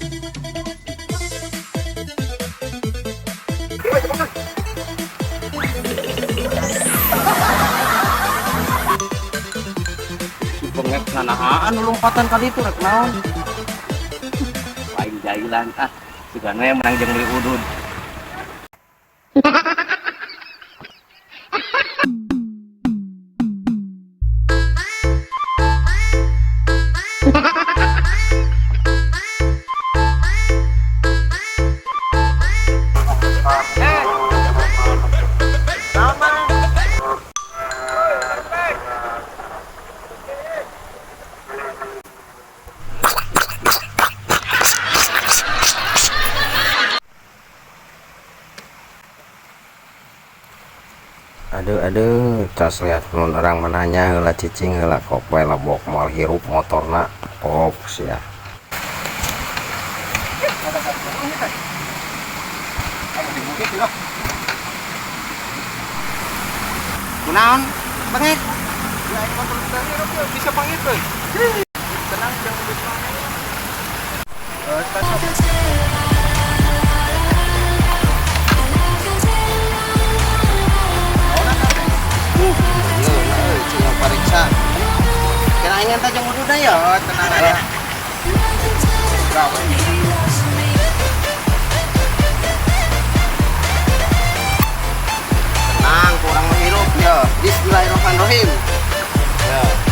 Si bengek nanahaan lompatan kali itu rek naon. Lain jailan ah. Sugana yang menang jeung beli udud. Aduh aduh, cas lihat mun orang menanya heula cicing heula kope lebok moal hirup motorna pop sia. Kunaon? Bengek. Ya, aing motor kita bisa pangit euy. Tenang jangan bisa. Eh, Pariksa. Kena aing teh jeung ududna ya. Oh, tenang aja. Gawe. Tenang, kurang menghirup ya. Bismillahirrahmanirrahim. Ya.